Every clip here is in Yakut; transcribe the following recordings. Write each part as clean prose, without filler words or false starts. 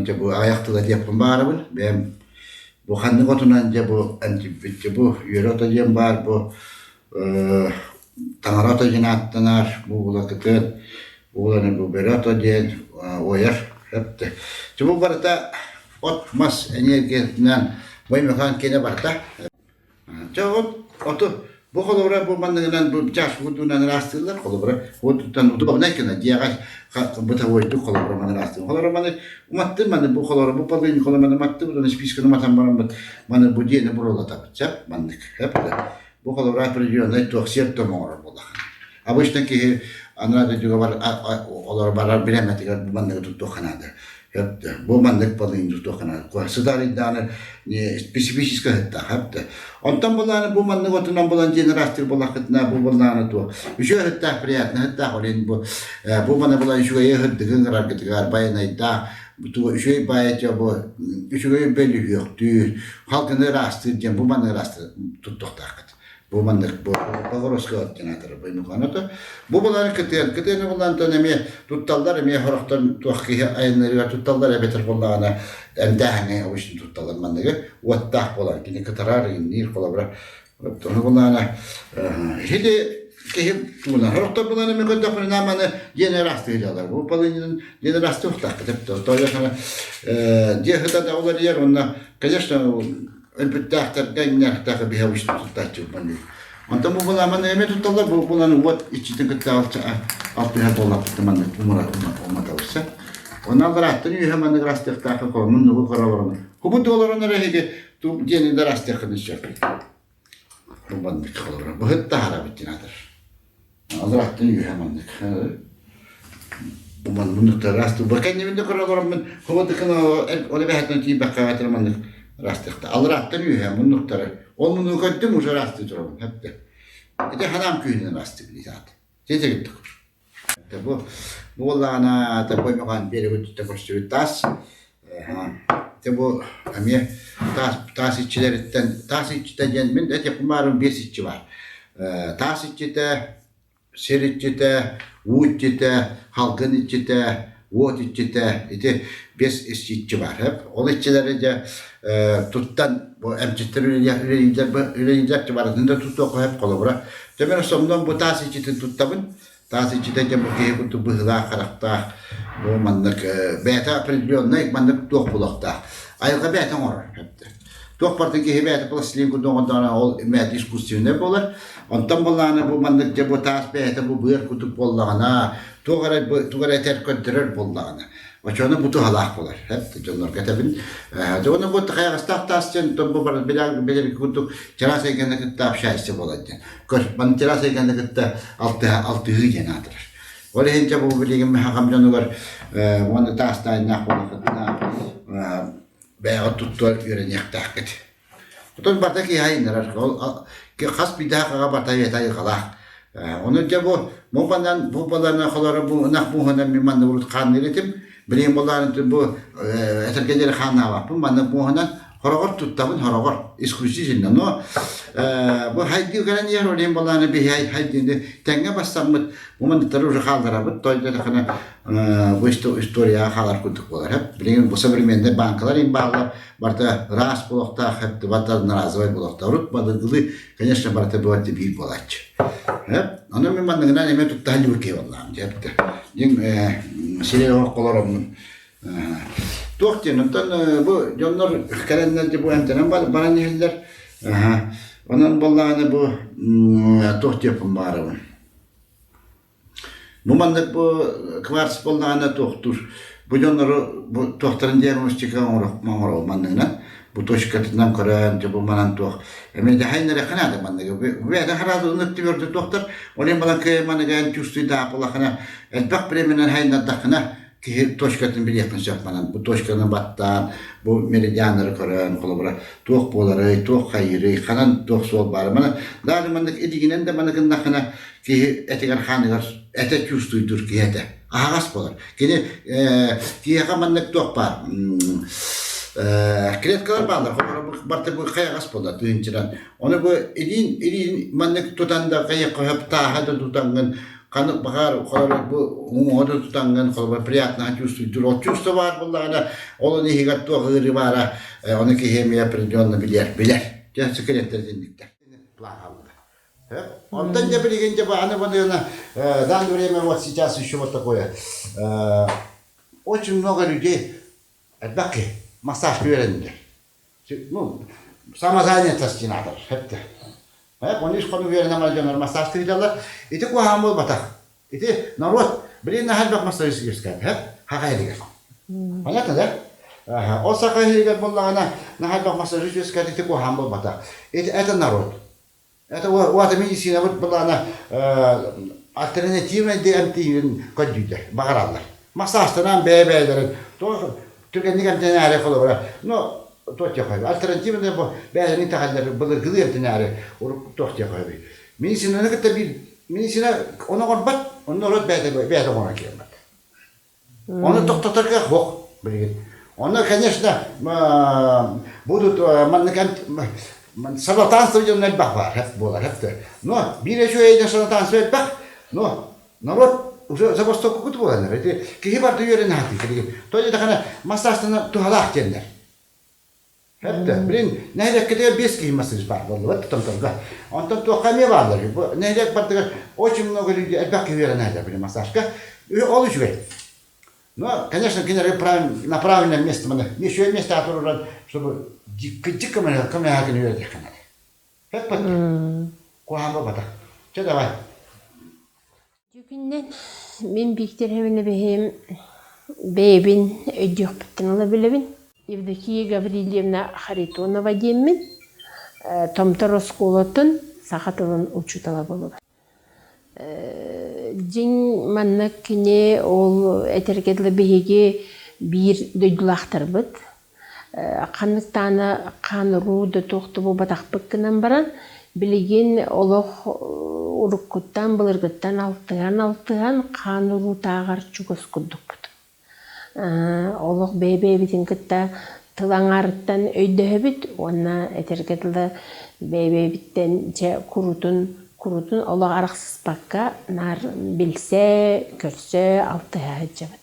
дьэ бу аҕыйах тыла диэхпин баҕарабын. Бэйэм бу ханнык отунан дьэ бу эмтийбит дьэ бу үөрэ ото диэн баар бу таҥара ото диэн ааттанар бу булакытын ууланы бу бөрө ото диэн уойар сөп Дьэ бу барыта от-мас энергиятынан Моймакаан киэнэ барыта Дьэ от оту бу холобура бу манныгынан бу чаас курдугунан ыраастыыллар холобура уотуттан удобнай гына дьиэҕэ бытовойдук холобура маны ыраастыыр холобура маны уматтым маны бу холобура бу полынь холобура маны уматтым уонна списканы уматан бараммыт маны бу дьиэни буруолатабыт сөп маннык сөп бу холобура определенный туох сиэр-туом оҥорор буоллаххына обычно киһи анараа дойдуга бар олоро барар бириэмэтигэр бу манныгы туттуохха наада Хөптө. Бу маннык полынь туттуохха наада. Сытарыйдааны специфическай ыһыктаах хөптө. Онтон булааны бу маннык отунан булан дьиэн ыраастыыр буоллаххытына бу буллааны туох үчүгэй ыһыктаах приятный ыһыктаах олен бу бу маны булан үчүгэй ыһырдыгын ыраргытыгар байанайдаах үчүгэй баайа бу үчүгэй бөлүһүөктүүр халгыны ыраастыыр диэн бу маны ыраастыыр туттуохтааххыт. Бу маннык бу Боҕоруоска ординаторы Боймуканата. Бу булары кытыан, кытыаны булантан эмиэ тутталлар, эмиэ хорохтон туох киһи айаннарыгар тутталлар эбэтэр буоллаҕына эмдээһиҥҥэ обычно тутталлар манныгы уоттаах буолар кини кытарар иҥниир холобура ону булаана ити киһи тугунан хорохтор булан эмиэ көрдөхпүнэ маны диэн ыраастыыллар бу полыньын диэн ыраастыахтаах тепто тоойохана дьиэ сыта да уларыйар уонна конечно өлбүттээхтэргэ иҥнээхтээх биһэ обычно туттааччыбын Онтон бу буламан эмэ тутталлар, бу булан уот иччитин кытта алтыһар буоллахпыт маннык уматабыса. Онон алларааттан үөһэ маннык ырастыахтаахха хомун нугу королорун. Хубут олорон эрэ эһиги ту диэни да ырастыаххын сөп. Бу маннык холобура. Быһыт таһарабыт диэн атар. Алларааттан үөһэ маннык. Бу маннык ырастык. Бу кэннибин да көрө олороммун хубут ол эбэһэтин тиийбэккэ атыр маннык ырастыахта. Алларааттан үөһэ муннуктары. Ол муннугу көрдүм уже ырастыы турабын. Хэпте. Ити ханаам күүһүнэн ырастыы билиитаат. Ситигиттик. Бу буоллаҕына Топоймоҕон биэрэбит көрсүбүт таас. Дьэ бу эмиэ таас таас иччилэриттэн таас иччитэ диэн мин этиэхпин баарым биэс иччи баар. Таас иччитэ, сир иччитэ, уу иччитэ, халгын иччитэ, уот иччитэ ити биэс иччи баар. Ол иччилэри дьэ туттан бу эмчиттэр үлэлииллэр үлэлииллэр барытын да туттуохха сөп холобура. Дьэ мин основном бу таас иччитин туттабын. Таас иччитэ диэн бу киһи курдук быһыылаах харахтаах бу маннык бэйэтэ определенный маннык туох булуохтаах. Айылҕа бэйэтэ оҥорор. Туох барытын киһи бэйэтэ пластилин курдук оҥордоҕуна ол бэйэтэ искусственный буолар. Онтон былаана бу маннык дьэ бу таас бэйэтэ бу быар курдук буоллаҕына туох эрэ тугу эрэ этэр көрдөрөр буоллаҕына оччоҕуна бу туһалаах буолар. Дьоннорго этэбин. Дьэ уонна бу хайаҕастаах таас диэн бу билэр курдук чараас эйгэни кытта общайся буолар диэн. Чараас эйгэни кытта алтыһыы диэн аатырар. Ол иһин дьэ бу билигин хахам дьонугар уонна таастаайнаах буолахытына бэйэҕит туттуар үөрэниэхтээххит. Отон барыта киһи айыннарар. Ол хас биирдээх аҕа барыта ийэтэ айылҕалаах. Ону дьэ бу бу банан бу баланы холоро бу ынах муоһунан мин манна урут хаанныыр этим. Билигин булаарын бу этэргэ диэри хааннаабаппын. Манна муоһунан хороҕор туттабын хороҕор исключительно. Но бу хайдыы кэлэн иһэр ол иһин балааны биһи хайдыыны тэҥҥэ бастаммыт бу манныктары уже хаалларабыт. Тойдотахына бу историяҕа хаалар курдук буолар. Билигин бу современный банкалар им бааллар барыта ыраас буолуохтаах, барыта одноразовай буолуохтаах. Урут былыргылыы, конечно, барыта быар биир буолааччы. Ону мин манныгынан эмиэ туттаһан дьыбыр киһи буоллаҕым дьэ. Дьиҥ сирэй олороммун. Туох диэн, оттон бу дьоннор кэлэннэр дьэ бу эмтэнэн баран иһэллэр. Онон буоллаҕына бу туох диэхпин баҕарабын. Бу маннык бу кварц буоллаҕына туохтуур бу дьоннору бу туохтарын диагностика оҥоробут манныгынан бу точкатынан көрөн дьэ бу манан туох эмиэ дэһэн наада манныгы бэйэтэ хараатылыннык түбөрдө туохтар ол иһин балан кыайан маныгаан чувствуйдаах буоллахына элбэх временэн хайыннардаххына киһи точкатын билиэххин сөп манан бу точканы баттаан бу меридианнары көрөн холобура туох буоларый туох хайыырый ханан туох суол баара мана даже маннык илигинэн да маны гыннаххына киһи этигэр-хааныгар этэ чувствуйдуур киһи этэ аһаҕас буолар кини киһиэхэ маннык туох баар клеткалар бааллар барыта бу хайаҕас буолар тыһыынчанан ону бу илиин илиин маннык тутан да хайыахха сөп тааһа да тутаҥҥын. Ханнык баҕар холобур бу уҥуоҕу да тутаҥҥын холобур приятно чувствуйдуур. Ол чувство баар буоллаҕына, ол ону иһигэр туох ыарыы баара, ону киһи эмиэ определенно билэр, билэр. Дьэ, секреттэр итинниктэр. Онтон дьэ билигин дьэ аны баныына данное время вот сейчас еще вот такое очень много людей элбэх киһи массажка үөрэннилэр. Ну, самозанятость надо, хэпте. Оны үс хонук үөрэнэн баран дьоннор массажка ыыталлар. Ити куһаҕан буолбатах. Ити народ, блин, наһаа элбэх массажист үөскээн, хэп, хаха иһигэр. Понятно, да? Ол саха иһигэр буоллаҕына, наһаа элбэх массажист үөскээн, ити куһаҕан буолбатах. Ити это народ. Это уата медицинабыт былаана альтернативный эмтиирин көрдүүллэр, баҕараллар. Массажтанан бэйэ-бэйэлэрин туох түргэнник эмтэнээри холобура, но туох диэххэ альтернативный бу бэйэлэрин итэҕэллэр былыргылыы эмтэнээри урукку туох диэххэ медицинаны кытта биир медицина ону оҥорбот, онно норуот бэйэтэ бэйэтэ оҥорон киирбэт. Ону тохтоторго суох билигин. Ону, конечно, будут маннык шарлатанство дьон элбэх баар буолар Но биир үчүгэй шарлатанство элбэх, но народ уже забастовкукут буоланнар. Ити киһи барда үөрэнэ сатыыр билигин. То диэтэххинэ массажтана туһалаах диэннэр. Хэттэ, блин, нэһилиэккитигэр биэс киһи массаж баар буоллубат томторго. Онтон туохха эмиэ бааллар. Бу нэһилиэк бардыгар очень много людей, элбэх киһи үөрэнэ блин, массажка. Ол үчүгэй. Но, конечно, кинилэргэ на правильном месте, маны, еще место туруран, чтобы дьикки көмөлөһө үөрэтиэххэ наада. Хэппэт. Куһаҕан буолбатах. Чэ, давай. Күннэн мин Бииктэр Эминэбиһим бэйэбин өйдүөхпүттэн ыла билэбин. Евдокия Гаврильевна Харитонова диэммин, Томтор оскуолатын саха тылын учуутала буолабын. Дьиҥ маннык кини ол этэргэ дылы биһиги биир дойдулаахтарбыт Ханнык даҕаны хаан-уруу да туох да буолбатахпыт гынан баран, билигин олох уруккуттан, былыргыттан алтыһан-алтыһан хаан-уруутааҕар чугас курдукпут. Олох бэйэ-бэйэбитин кытта тыл аҥаарыттан өйдөһөбүт уонна этэргэ дылы бэйэ-бэйэбиттэн дьэ куруутун куруутун олох арахсыспакка наар билсэ, көрсө, алтыһа сылдьабыт.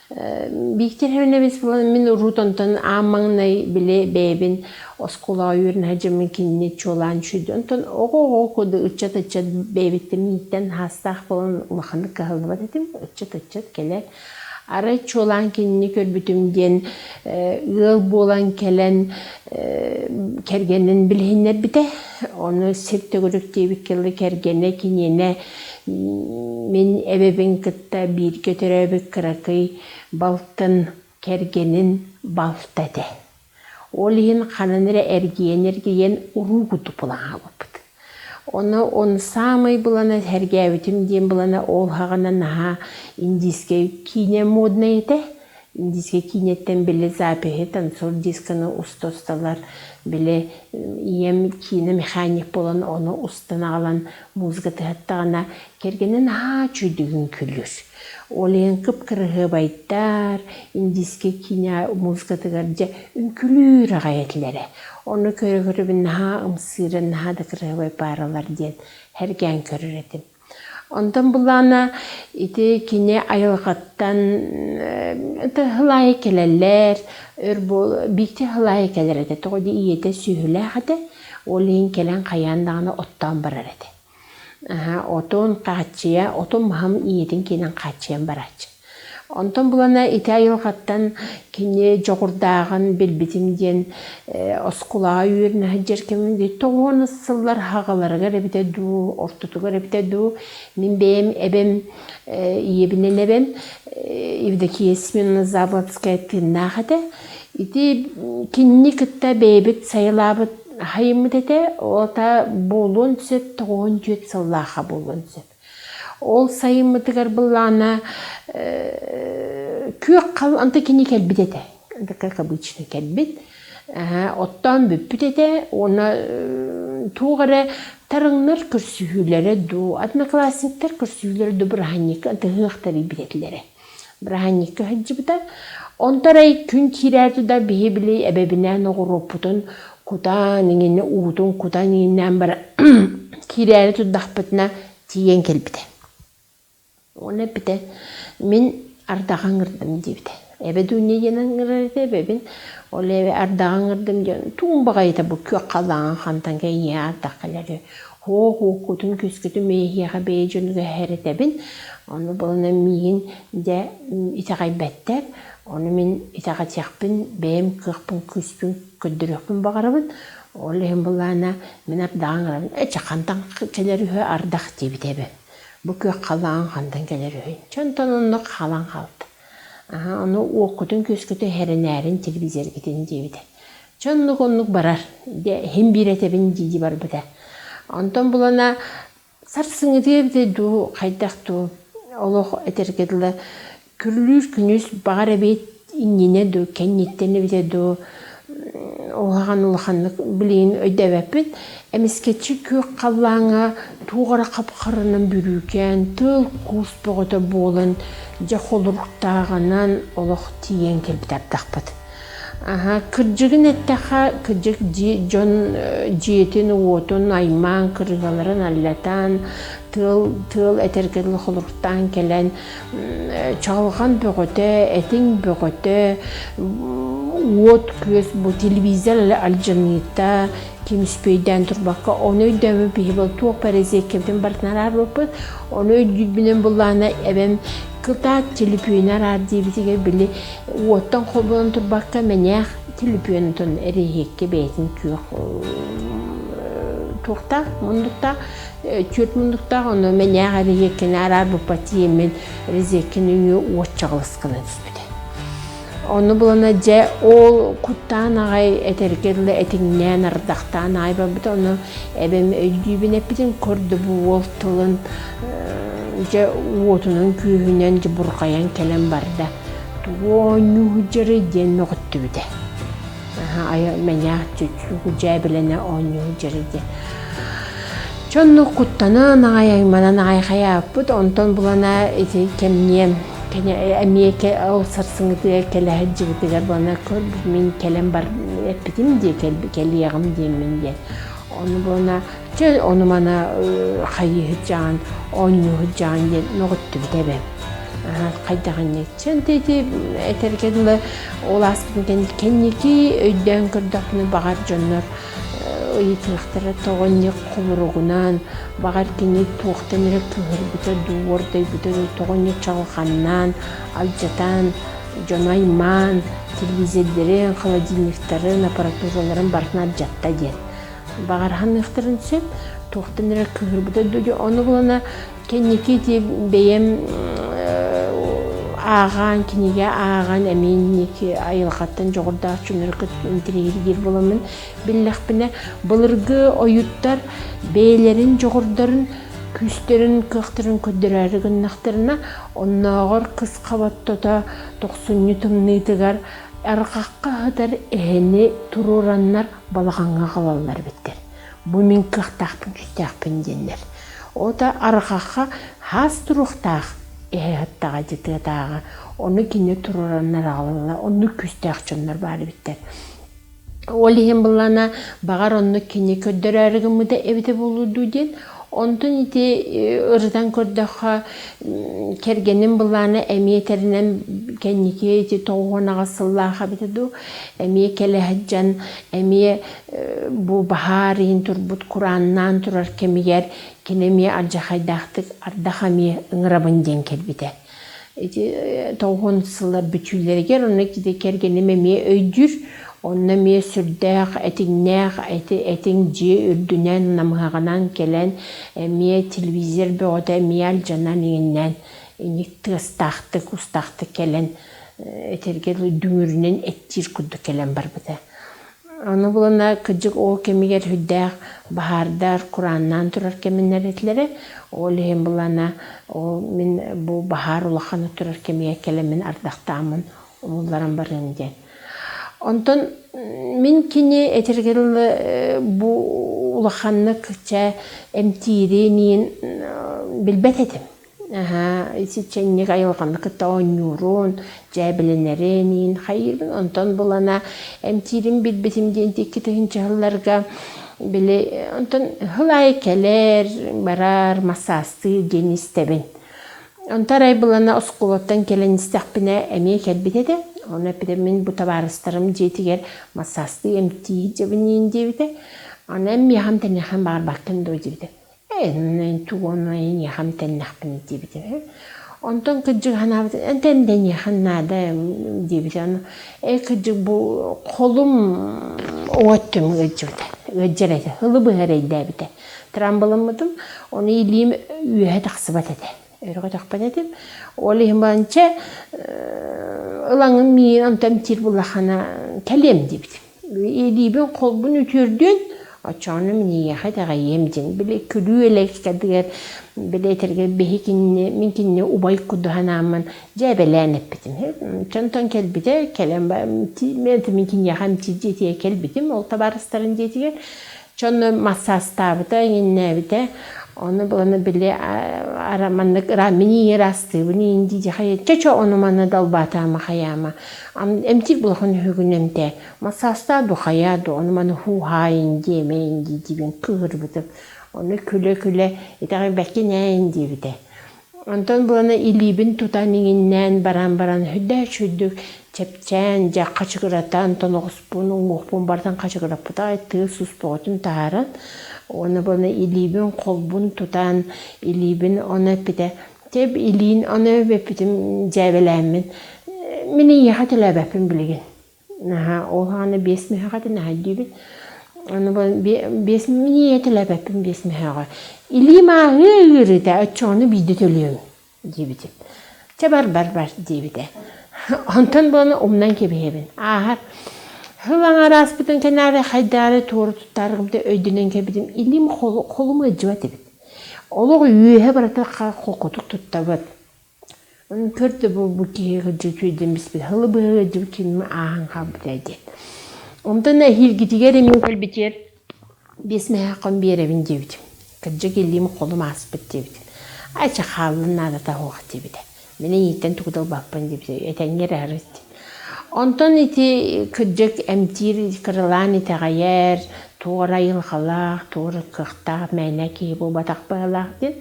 Бииктэр Иванович буолан мин урут онтон аан маҥнай били бэйэбин оскуолаҕа үөрэнэ сылдьаммын кинини чуолаан үчүгэй онтон оҕо-оҕо курдук ыччат-ыччат бэйэбиттэн мииттэн хаастаах буолан улаханнык кыһаллыбат этим ыччат-ыччат кэлэр арай чуолаан кинини көрбүтүм диэн ыал буолан кэлэн кэргэнин билиһиннэрбитэ ону сир төгүрүк диэбиккэ дылы кэргэнэ киниэнэ Мин эбэбин кытта бииргэ төрөөбүт кыракый балтын кэргэнин балта этэ. Ол иһин ханан эрэ эргийэн-эргийэн уруу курдук булан хаалбыппыт. Ону он саамай булана сэргээбитим диэн булана ол хаҕана наһаа индийскэй киинэ моднай этэ. Индийскэй киинэттэн били запиһи танцор дисканы уста-усталар били ийэм киинэ механик буолан ону устан аҕалан музыка тыһаттаҕына кэргэнэ наһаа үчүгэйдик үҥкүүлүүр. Ол иһин кып-кырыһыабайдар индийскэй киинэ музыкатыгар дьэ үҥкүүлүүр аҕай этилэрэ. Ону көрө-көрөбүн наһаа ымсыыран наһаа да кырыһыабай пааралар диэн сэргээн көрөр этим. Онтон былаана ити кини айылҕаттан сыл аайы кэлэллэр, өр буол биирдэ сыл аайы кэлэр этэ, тоҕо дии ийэтэ сүөһүлээх этэ, ол иһин кэлэн хайаан даҕаны оттоон барар этэ. Отун хааччыйа, отун маһын ийэтин киинэн хааччыйан барааччы. Онтон булана ити айылҕаттан кини дьоҕурдааҕын билбитим диэн оскуолаҕа үөрэнэ сылдьар кэмим дии тоҕуон сыллар аҕаларыгар эбитэ дуу, ортотугар эбитэ дуу, мин бэйэм эбэм ийэбинэн эбэм Евдокия Семеновна Заболоцкая тыыннаах этэ. Ити кинини кытта бэйэбит сайылаабыт хайыммыт этэ, ол буолуон сөп 94 сыллаахха буолуон сөп. Ол сайыммытыгар былаана күөх хал анта кини кэлбит этэ. Как обычно кэлбит. Оттоон бүппүт этэ. Уонна туох эрэ тарыҥнар көрсүһүүлэрэ дуу, одноклассниктар көрсүһүүлэрэ дуу бырааһынньыкка ыһыах тэрийбит этилэрэ. Бырааһынньыкка сылдьыбыта. Онто арай күн киирээри да биһи били эбэбинээн оҕуруоппутун кутан иҥинэ уутун кутан иҥиннээн баран киирээри турдахпытына тиийэн кэлбитэ. Уонна эппитэ, мин ардаҕы ыҥырдым диэбитэ. Эбэ Дуня диэн ыҥырар этэ эбэбин. Ол эбэ ардаҕы ыҥырдым диэн туун баҕайыта бу күөх халлааҥҥа хантан кэйиэ ардах кэлэр Һуох уоккутун күскүтүн эйиэхэ бэйэ дьонугар эһэрэтэбин. Ону булана миигин дьэ итэҕэйбэттэр. Ону мин итэҕэтиэхпин, бэйэм кыахпын, күүспүн көрдөрүөхпүн баҕарабын. Ол иһин былаана мин ардаҕы ыҥырабын. Эчи хантан кэлэр үһү ардах диэбитэ эбэм. Бу күөх халлаан хантан кэлэр үһү. Чэ онтон оннук хаалан хаалта. Аһа, ону уоккутун-күөскүтүн эрэнээрин телевизоргытын диэбитэ. Чэ оннук оннук барар. Дьэ иһин биир этэбин дии-дии барбыта. Онтон булана сарсыҥҥытыгар эбитэ дуу, хайдах дуу, олох этэргэ дылы күрүлүүр күнүс баҕар эбиэт иннинэ дуу, кэнниттэн эбитэ дуу, улахан улаханнык билигин өйдөөбөппүн. Эмискэччи күөх халлааҥҥа туох эрэ хап-харанан бүрүүкээн, тыал-куус бөҕөтө буолан, дьэ холоруктааҕынан олох тиийэн кэлбит ардахпыт. Аһа, кырдьыгын эттэххэ, кырдьык дьон дьиэтин-уотун аймаан, кырыгаларын аллатаан, тыал, тыал этэргэ дылы холоруктаан кэлэн, чаҕылҕан бөҕөтө, этиҥ бөҕөтө, уот-күөс бу телевизор алдьаныыта, ким үспүөйдээн турбакка, ону өйдөөммүт биһи был туох бэрэзиэккэбитин барытын араарбыппыт. Ону өйдүүрбүнэн буллаҕына эбэм кытаат телепүөнү араар диэбитигэр били уоттан холбонон турбакка мэнээх телепүөнүтүн эриэһиэккэ бэйэтин күөх туохтаах муннуктаах түөрт муннуктаах ону мэнээх эриэһиэккэни араарбыппа тиийэммин резиэккэни үҥүү уот чаҕылыс гына түспүтэ. Ону булана дьэ ол куттаан аҕай этэргэ дылы этиҥнээн ардахтаан аҕай барбыта ону эбэм өйдүүбүн эппитин көрдө бу уол тылын дьэ уотунан күүһүнэн дьэ бурҕайан кэлэн барда тугу оонньуу сылдьарый диэн мөҕүттүбүтэ айа мэнээх чүччүгу дьээбэлэнэ оонньуу сылдьарый диэн Чоннук куттанан аҕай айманан аҕай хайааппыт онтон булана ити кэмниэм эмиэ ол сарсыҥҥытыгар кэлэ сылдьыбытыгар буолана көрбүт мин кэлэн бар эппитим дии кэлиэҕим диэммин диэн ону буолана чэ ону мана хайыыһыт оонньууһут дьаан диэн мөҕүттүбүт эбэм хайдах инник чэн ити этэргэ дылы ол ааспытын кэнники өйдөөн көрдөхпүнэ баҕар дьоннор ыйытыахтара тоҕо инник хомуругунан баҕар кини туохтан эрэ кыыһырбыта дуу уордайбыта дуу тоҕо инник чаҕылханнаан алдьатан дьону аймаан телевизордарын холодильниктарын аппаратураларын барытын алдьатта диэн баҕар ханыахтарын сөп туохтан эрэ кыыһырбыта дуу ону булана Кэнники ити бэйэм ааҕан, кинигэ ааҕан эмиэ инники айылҕаттан дьоҕурдаах дьоннору кытта интэриэһиргиир буоламмын биллэхпинэ, былыргы ойуттар бэйэлэрин дьоҕурдарын, күүстэрин, кыахтарын көрдөрөөрү гыннахтарына, оннооҕор кыс хаба ортото тохсунньу тымныытыгар арҕахха сытар эһэни туруораннар балаҕаҥҥа аҕалаллар эбиттэр. Бу мин кыахтаахпын, күүстээхпин диэннэр. Ото арҕахха хаас туруохтаах эһэ аттаҕа дьытыатааҕа ону кини туруораннар аҕалаллар оннук күүстээх дьоннор баар эбиттэр. Ол иһин былаана баҕар оннук кини көрдөрөөрү гыммыта эбитэ буолуо дуу диэн. Онтон ити ырытан көрдөххө кэргэним былаана эмиэ этэринэн кэнники ити 98 сыллаах эбитэ дуу эмиэ кэлэ сылдьан эмиэ бу баһаар иһин турбут курааннаан турар кэмигэр кини эмиэ алдьархайдаахтык ардах эмиэ ыҥырабын диэн кэлбитэ. Ити 90 сыллар бүтүүлэригэр онно ити кэргэним эмиэ өйдүүр, онно эмиэ сүрдээх этиҥнээх этиҥ дьиэ үрдүнэн намыһаҕынан кэлэн эмиэ телевизор бөҕөтө эмиэ алдьанан иҥиннээн инник тыастаахтык, устаахтык кэлэн этэргэ дүҥүрүнэн эттиир курдук кэлэн барбыта. Ону булана кырдьык ол кэмигэр сүрдээх баһаардар курааннаан турар кэминнэр этилэрэ. Ол иһин булана ол мин бу баһаар улахана турар кэмигэр кэлэммин ардахтааммын умулларан барыам диэн. Онтон мин кини этэргэ дылы бу улаханнык чэ эмтиирин билбэт этим. Аһаа, итиччэнник айылҕаны кытта оонньуурун, дьээбэлэнэрин иһин хайыырбын. Онтон булана эмтиирин билбитим диэн икки тыһыынча сылларга били онтон сыл аайы кэлэр, барар, массаастыыр диэн истэбин. Онто арай былана оскуолаттан кэлэн истэхпинэ эмиэ кэлбит этэ. Ону эппитэ мин бу табаарыстарым дьиэтигэр массаастыы эмтии сылдьабын диэбитэ. Аны эн миэхэ эмтэниэххин баҕарбаккын дуо диэбитэ. Ээ, тугу эйиэхэ эмтэннэхпиний диэбитэ. Онтон кырдьык санаабытым, эмтэниэххин наада диэбитэ. Ону ээ кырдьык бу холум уҥа өттүм ыалдьыбыта, ыалдьар этэ, ылы быһа эрэйдээбитэ. Трамбаламмытым, ону илиим үөһэ тахсыбат этэ, өрө көтөхпөт этим. Ол иһин баранча ылаҥым миигин онтон эмтиир буллаххына кэлиэм диэбитим. Илиибин холбун үтүөрдүөн, оччоҕуна мин эйиэхэ итэҕэйиэм диэн. Били күлүү элэккэтигэр, били этэргэ биһи кинини, мин кинини убай курдук санааммын дьээбэлээн эппитим. Онтон кэлбитэ, кэлэн мин киниэхэ эмтиир дьиэтигэр кэлбитим, ол табаарыстарын дьиэтигэр. Чонно массаастаабыта, иҥиннээбитэ. Ону буланы били ара маннык ыра мин ийэ ыраастыыбын иин дии хайа чочо ону маны далбаатаама хайаама эмтиир булахан үһүгүн эмтээ массаастаа ду хайаа ду ону маны һууһаайын диэмэйин дии диибин кыыһырбытым ону күлэ-күлэ итэҕэйбэккин ээйин диэбитэ. Онтон буолана илиибин тутан иҥиннээн баран баран үрдээч-үрдүк чэпчээн дьэ хачыгыратан тоноҕоспун уҥуохпун барытын хачыгыраппыта аҕай тыас успоҕотун таһааран уонна буолана илиибин холбун тутан илиибин ону эппитэ чэ илиин ону эппитим дьээбэлээммин мин эйиэхэ төлөөбөппүн билигин Наһаа ол саҕана 5 мөһөөх этэ наһаа өйдүүбүн. Аны 5 мин төлөөбөппүн 5 мөһөөҕө. Илиим ааһыа ыарыыта оччоҕуна биирдэ төлүөм диэбитим. Чэ бар бар бар диэбитэ. Онтон буолан умнан кэбиһэбин. Ааһар. Сыл аҥаар ааспытын кэнээри хайдаары туора туттааргым да өйдөнөн кэлбитим илиим холум ыалдьыбат эбит. Олох үөһэ барыта холкутук туттабыт. Көрдө бу бу киһи кырдьык үчүгэйдик биспит һылы быһа ыалдьыбыт киһим ааһан хаалбыта диэн. Онтон эһиилгитигэр эмиэ кэлбитигэр 5 мөһөөххүн биэрэбин диэбитим. Кырдьык илиим холум ааспыт диэбитим. Айча хааллын наадата суох диэбитэ. Мин эйииттэн тугу да ылбаппын диэбитэ. Этэҥҥэ эрэ сырыт. Онтон ити кырдьык эмтиир кыралаан итэҕэйэр, туора айылҕалаах, туора кыахтаах мээнэ киһи буолбатах быһыылаах диэн.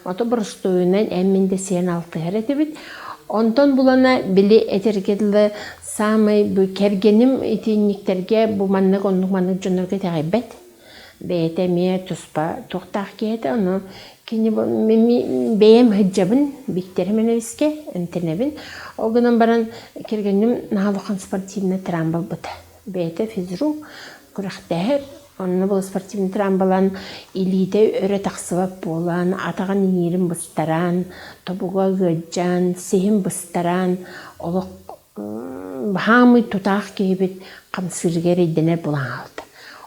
Ото боростуойунан эн-мин да сиэн алтыһар этибит. Онтон булана били этэргэ дылы саамай бу кэргэним итинниктэргэ бу маннык оннук маннык дьоннорго итэҕэйбэт. Бэйэтэ эмиэ туспа туохтаах киһи этэ, ону кини бэйэм сылдьабын, биттэрим эмискэ, эмтэнэбин. Ол гынан баран кэргэним наһаа улахан спортивнай травма ылбыта. Бэйэтэ физрук, күрэхтэһэр, онно был спортивный травмалаан илиитэ өрө тахсыбат буолан, атаҕын иҥиирин быстаран, тобуга ыалдьан, сиһин быстаран, олох хаамый тутаах киһибит хамсыырга эрэйдэнэр буолан хаалта.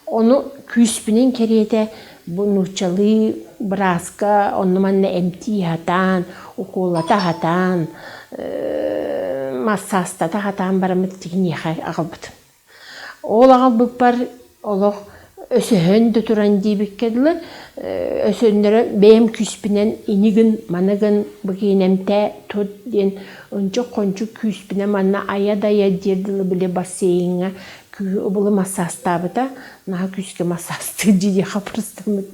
Ону күүспүнэн кэриэтэ бу нууччалыы бырааска онно-манна эмтии сатаан, укуоллата сатаан, массаастата сатаан бараммыт киниэхэ аҕалбытым. Ол аҕалбыппар олох өсөһөн да туран диэбиккэ дылы, өсөннөрө бэйэм күүспүнэн ини гын, маны гын, бу киһини эмтээ, тут диэн ынчык-хончук күүспүнэн манна айа-дайа диэр дылы били бассейҥҥа күүһү ыбылы массаастаабыта, наһаа күүскэ массаастыыр дии хапырыстаммыт.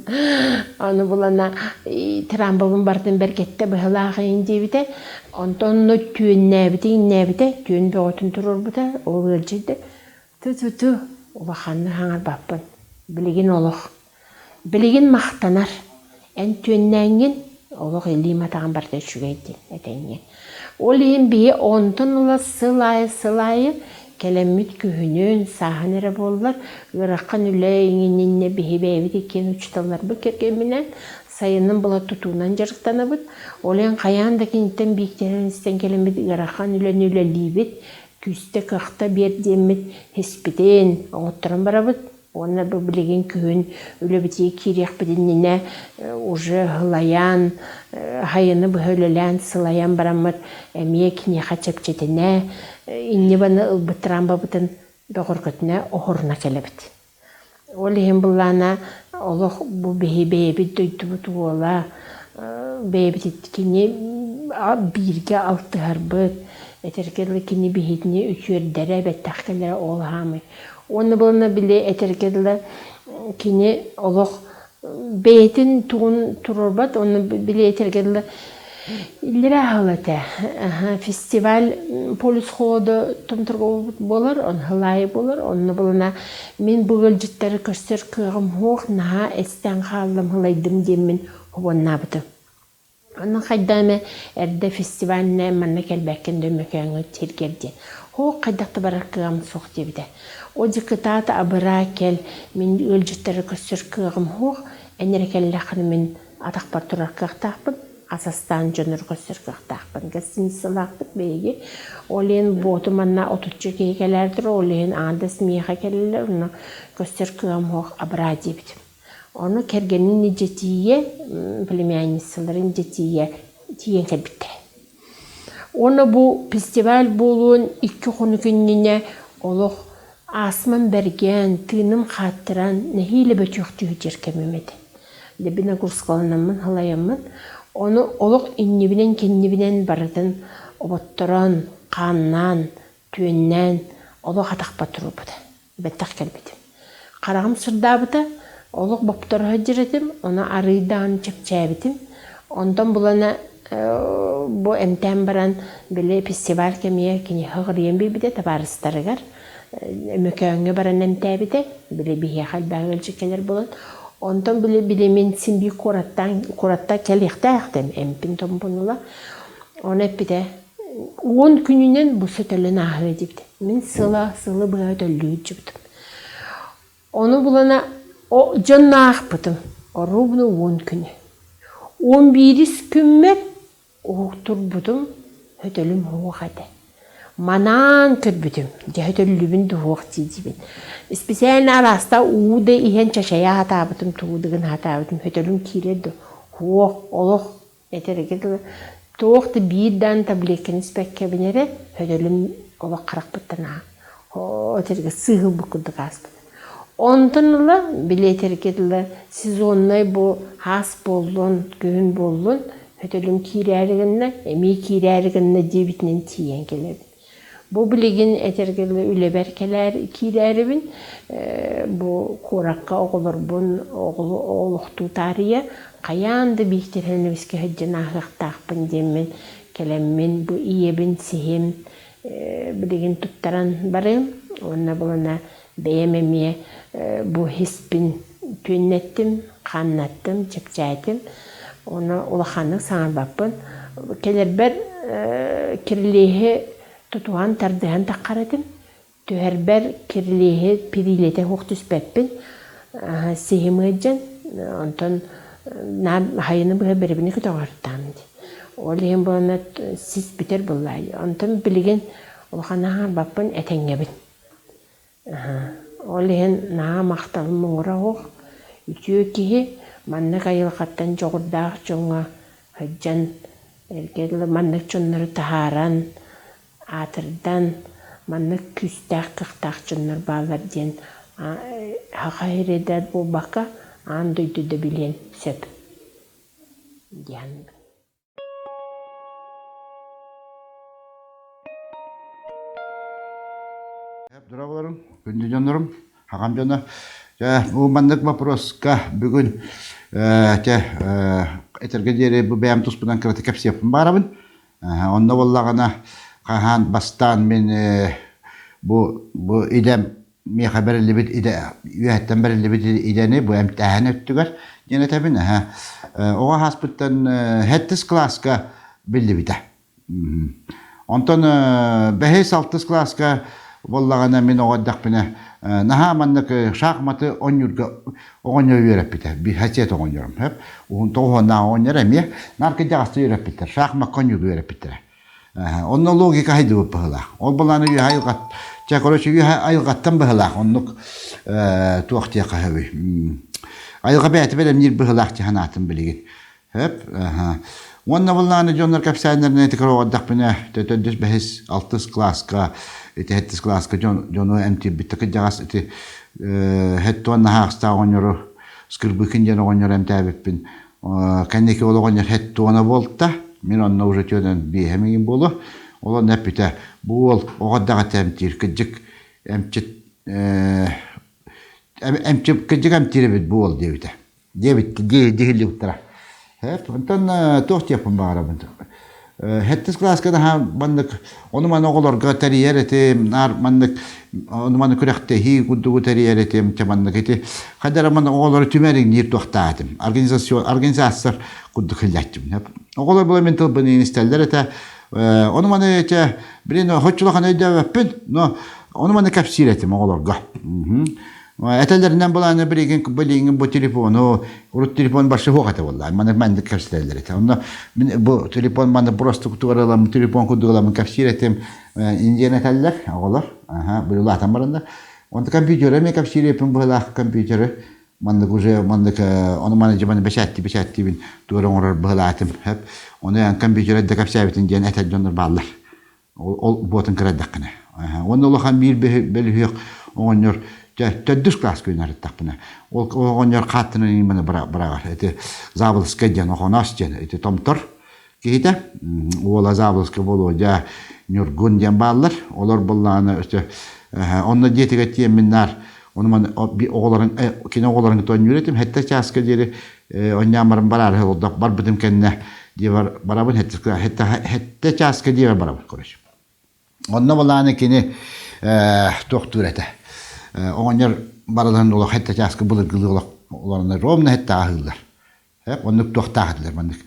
Аны булана трамбабын барытын бэркэттэ быһалаах иһин диэбитэ. Онтон онно түөннээбитэ, иҥнээбитэ, түөн бөҕөтүн туруорбута, ол ыалдьыйда. Ту-ту-ту, улаханнык хаҥарбаппын. Билигин олох. Билигин махтанар. Эн түөннээҥҥин олох илиим атаҕым барыта үчүгэй диэн этэҥҥэ. Ол иһин биһи онтон ыла сыл аайы сыл аайы кэлэммит күһүнүн, сааһын эрэ буоллар, ыарахан үлэ иҥининнэ биһи бэйэбит иккиэн учууталларбыт кэргэмминээн сайынын була тутуунан дьарыктанабыт. Ол иһин хайаан да киниттэн бииктэрин истэн кэлэммит ыарахан үлэни үлэлиибит, күүстэ-кыахта биэр диэммит испитин оҥотторон барабыт. Уонна бу билигин күһүн үлэбитигэр киириэхпит иннинэ уже сылайан, сайыны быһа үлэлээн сылайан бараммыт эмиэ киниэхэ чэпчэтинэ, иннибаны ылбыт трамбабытын бөҕөргөтүнэ оһоруна кэлэбит. Ол иһин былаана олох бу биһи бэйэбит дойдубут уола, бэйэбит кини бииргэ алтыһарбыт, этэргэ дылы кини биһитини үтүөрдэрэ, бэттэх кэлэрэ ол хаамый. Уонна буолна били этэргэ дылы кини олох бэйэтин тугун туруорбат, уонна били этэргэ дылы. Иллэрээ сыл этэ. Фестиваль Полюс холода томторго буолар, он хылаайы буолар. Онно булана мин бу ыалдьыттары көрсөр кыаҕым суох, наһаа эстэн хааллым, хылайдым диэммин хобуоннаабытым. Онно хайда эмэ эрдэ фестивальнай манна кэлбэккин да Өмөкөөҥҥө сиргэр диэн. Һуох хайдах да барар кыаҕым суох диэбитэ. О дьыкытаат абыраа кэл, мин ыалдьыттары көрсөр кыаҕым суох, эн эрэ кэллэххинэ мин атахпар турар кыахтаахпын, ас астаан дьоннору көрсөр кыахтаахпын. Гостиницалаахпыт биһиги. Ол иһин буоту манна отучча киһи кэлээр турар, ол иһин аҥардас миэхэ кэлэллэр, онно көрсөр кыаҕым суох абыраа диэбитим. Ону кэргэнин илдьэ тиийэ, племянницаларын илдьэ тиийэ тиийэн кэлбиттэрэ. Уонна бу фестиваль буолуон икки хонук иннинэ олох астмам бэргээн, тыыным хааттаран, нэһиилэ бөтүөхтүү сылдьар кэмим этэ. Дебиногорскаланаммын халайаммын, ону олох иннибинэн-кэннибинэн барытын оботторон, хааннаан, түөннээн олох атахпар туруорбута. Бэттэх кэлбитим. Хараҕым сырдаабыта, олох бопторо сылдьар этим, ону арыый даҕаны чэпчээбитим. Онтон булана бу эмтээн баран, били фестиваль кэмигэр киниэхэ ыҕырыйан биэрбитэ табаарыстарыгар. Өмөкөөҥҥө баран эмтээбитэ, били биһиэхэ элбэх ыалдьыт кэлэр буолан. Онтон били били мин син биир куораттаан куораттан кэлиэхтээхтим эмпин томпун ыла. Ону эппитэ, уон күнүнэн бу сөтөлөн ааһыа диэбитэ. Мин сыла сылы быһа төллүү сылдьыбытым. Ону булана дьонно аахпытым, оруобуна уон күнү. Уон биирис күммэр уһуктурбутум, сөтөлүм суох этэ. Манаан көрбүтүм, дьэ сөтөллүбүн дуһуох дии-диибин. Специально араастаах уу да иһэн чачайа сатаабытым, тугу да гына сатаабытым, сөтөлүм киирэр да суох, олох Этэргэ дылы, туох да биир даҕаны таблетканы испэккэбин эрэ, сөтөлүм олох харахпыттан ааһа этэргэ сыыһылбыт курдук ааспыт. Онтон ыла, били этэргэ дылы, сезоннай бу хаас буоллун, күһүн буоллун, сөтөлүм киирээри гынна, эмиэ киирээри гынна диэбитинэн тиийэн кэлэбин. Бу билигин этэргэ дылы үлэбэр кэлээр киирээрибин бу куоракка оҕолорбун олохтуу таарыйа хайаан да бииртэрин эмискэ сылдьан ааһыахтаахпын диэммин кэлэммин бу ийэбин сиһим билигин туттаран барыам уонна булана бэйэм эмиэ бу иһиспин түөннэттим, хааннаттым, чэпчээтим. Уонна улаханнык саҥарбаппын. Кэлэрбэр кирилиэһи тутуһан, тардыһан таххар этим. Түһэрбэр кирилиэһи пириилэтэ суох түспэппин. Сиһим ыалдьан, онтон наар хайыны быһа бэрэбинэ көтөҕөртаам дии. Ол иһин буолана сис бүтэр буоллаа. Онтон билигин улахан аһарбаппын, этэҥҥэбин. Ол иһин наһаа махталым муҥура суох. Үтүө киһи маннык айылҕаттан дьоҕурдаах дьоҥҥо сылдьан, эргэ дылы маннык дьоннору таһааран, аатырдан, маннык күүстээх, кыахтаах дьоннор бааллар диэн саха сирэ да буолбакка, аан дойду да билиэн сөп диэн. Дорооболорум, күндү дьоннорум, аҕам дьоно. Дьэ, бу маннык вопроска бүгүн э, те этэргэ диэри бу бэйэм туспунан кыратык кэпсиэхпин баарабын. Онно буоллаҕына хаһан бастаан мин бу бу идэм миэхэ бэриллибит идэ үөһэттэн бэриллибит идэни бу эмтээһин өттүгэр диэн этэбин. Оҕо ааспыттан сэттис кылааска биллибитэ. Онтон бэһис, алтыс кылааска буоллаҕына мин оҕо эрдэхпинэ наһаа маннык шахматы оонньуурга оҕонньор үөрэппитэ. Хасет оҕонньорум. Уһун тоҕуһуоннаах оҕонньор эмиэ наар кырдьаҕастыы үөрэппиттэр. Шахмакка оонньуурга үөрэппиттэрэ. Онно логика хайдыбыт быһыылаах. Ол былааны үөһэ айылҕат, чэ, короче, үөһэ айылҕаттан быһыылаах. Оннук туох диэххэ сөбүй. Айылҕа бэйэтэ бэлэмниир быһыылаах дии санаатым билигин. Хөп. Уонна былааны дьоннор кэпсээннэринэн ити кыра төрдүс, бэһис, алтыс кылааска, ити сэттис кылааска дьон, дьону эмтиирбит кырдьаҕас ити хэттуон наһаахстаах оҕонньору Скырбыкин диэн оҕонньору эмтээбиппин кэнники ол оҕонньор хэттуона буолта. Мин онно уже түөнэн биэһэ миҥин буолуо. Ол онно эппитэ, бу уол оҕо эрдэҕиттэн эмтиир, кырдьык эмчит эмчит кырдьык эмтиир эбит бу уол диэбитэ. Диэбит дии дьиһиллибиттэрэ. Онтон туох диэхпин баҕарабын. Сэттис кылааска наһаа маннык ону-маны оҕолорго тэрийэр этим, наар маннык ону-маны күрэхтэһии курдугу тэрийэр этим, чэ маннык ити хайда эрэ маннык оҕолору түмэр иҥниир туохтаах этим. Организацион организатор курдук иһиллээччибин. Оҕолор була мин тылбын истэллэр этэ. Ону-маны чэ блин хоччулахан өйдөөбөппүн, но ону-маны кэпсиир этим оҕолорго. Этэллэринэн былааны билигин билигин бу телефону урут телефон барсы суох этэ буолла. Маны маннык кэпсэтэллэр этэ. Онно мин бу телефон маны просто кутугар ыламмын телефон курдук ыламмын кэпсиир этим. Индияны этэллэр оҕолор. Аха, били улаатан бараннар. Онто компьютера эмиэ кэпсиир эппин быһылаах компьютеры маннык уже маннык ону маны дьыбаны бэчээтти бэчээттиибин тугу эрэ оҥорор быһылаатым. Ону эн компьютер да кэпсээбитин диэн этэр дьоннор бааллар. Ол буотун кыра эрдэххинэ. Уонна улахан биир бөлүһүөк оҕонньор төрдүс кылааска үөрэнэртэхпинэ ол оҕонньор хааттынан именно быраҕар. Ити Заболоцкай диэн Охоноос диэн ити томтор киһитэ. Уола Заболоцкай Володя Ньургун диэн бааллар. Олор буоллаҕына өссө онно дьиэтигэр тиэммин наар ону маны оҕолорун кини оҕолорун кытта оонньуур этим. Сэттэ чааска диэри онньоон баран бараары олордох барбытым кэннэ дьиэбэр барабын сэттэ чааска дьиэбэр барабын короче. Онно былааны кини туохтуур этэ. Оҕонньор барыларын олох сэттэ чааска былыргылыы олох олороннор ровно сэттэ аһыыллар. Оннук туохтаах этилэр маннык.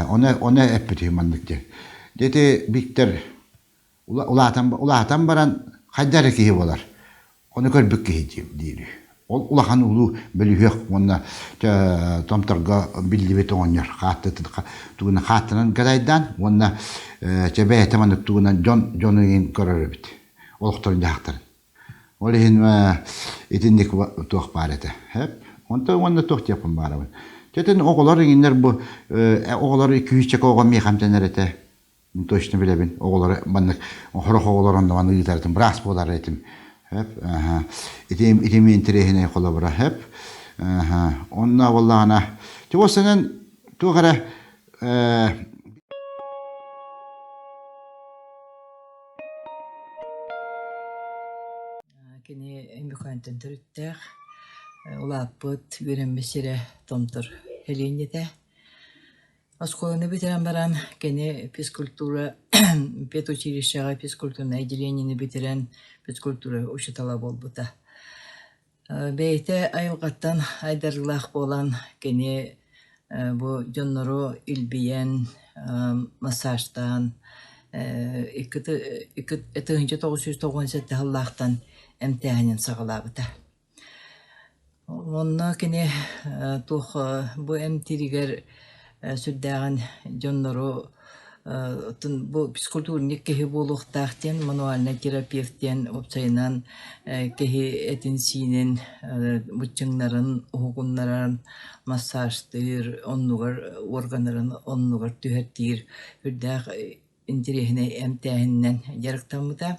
Оны оны эппит маннык диэн. Дети Виктор улаатан улаатан баран хайда эрэ киһи буолар. Ону көрбүт киһи диир. Ол улахан улуу бөлүһүөк уонна томторго биллибит оҕонньор тугунан хааттынан гадайдаан уонна чэ бэйэтэ маннык тугунан дьон дьону иһин көрөр эбит олохторун дьаһахтарын. Ол иһин итинник туох баар этэ. Онтон уонна туох диэхпин баарабын. Чэтин оҕолор иҥиннэр бу оҕолор күүсчэкэ оҕо миэхэ эмтэнэр этэ. Мин точно билэбин. Оҕолору маннык сорох оҕолор онно маны ыытар этим, быраас буолар этим. Хөп. Ити ити мин интэриэһинэй холобура. Хөп. Онно буоллаҕына, тибосанан туох эрэ Кини Өймөкөөнтөн төрүттээх, улааппыт, үөрэммит сирэ Томтор сэлиэнньэтэ. Оскуоланы бүтэрэн баран кини физкультура педучилищеҕа физкультурнай отделениены бүтэрэн физкультура учуутала буолбута. Бэйэтэ айылҕаттан айдарыылаах буолан кини бу дьоннору илбийэн, массажтаан 1997 сыллаахтан эмтээһинин саҕалаабыта. Онно кини туох бу эмтииригэр сүрдээҕин дьоннору бу физкультурник киһи буолуохтаах диэн мануальнай терапевт диэн уопсайынан киһи этин-сиинин быччыҥнарын уһугуннаран массажтыыр, оннугар уорганнарын оннугар түһэртиир үрдээх интэриэһинэй эмтээһининэн дьарыктаммыта.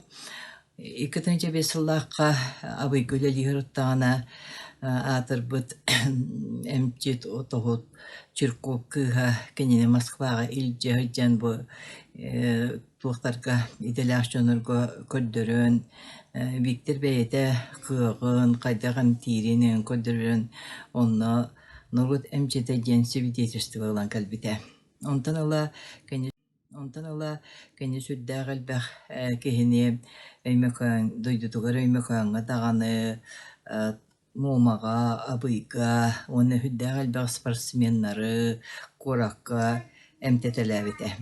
2005 сыллаахха Абыйга үлэлии сырыттаҕына аатырбыт эмчит отоһут Чирков кыыһа кинини Москваҕа илдьэ сылдьан бу туохтарга идэлээх дьоннорго көрдөрөн Виктор бэйэтэ кыаҕын, хайдах эмтиирин көрдөрөн онно норуот эмчитэ диэн свидетельство ылан кэлбитэ. Онтон ыла кини Онтон ыла кини сүрдээх элбэх киһини Өймөкөөн дойдутугар Өймөкөөҥҥө даҕаны, Муомаҕа, Абыйга уонна сүрдээх элбэх спортсменнары куоракка эмтэтэлээбитэ.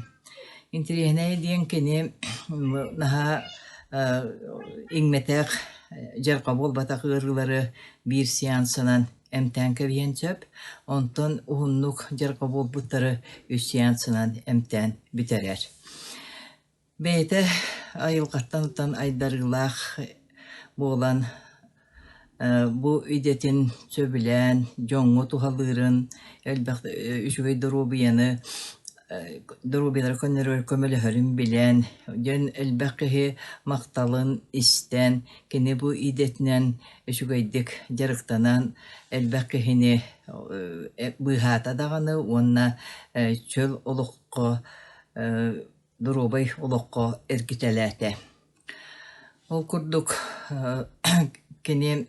Интэриэһинэй диэн кини наһаа иҥмэтэх, дьарҕа буолбатах ыарыылары биир сеансынан эмтээн кэбиһиэн сөп, онтон уһуннук дьарҕа буолбуттары үс сеансынан эмтээн бүтэрэр. Бэйэтэ айылҕаттан айдарыылаах буолан бу идэтин сөбүлээн дьоҥҥо туһалыырын, элбэх үчүгэй доруобуйаны доруобуйалара көннөрөр көмөлөһөрүн билэн, дьон элбэх киһи махталын истэн, кини бу идэтинэн үчүгэйдик дьарыктанан элбэх киһини быыһаата даҕаны уонна чөл олоххо доруобай олоххо эргитэлээтэ. Ол курдук кини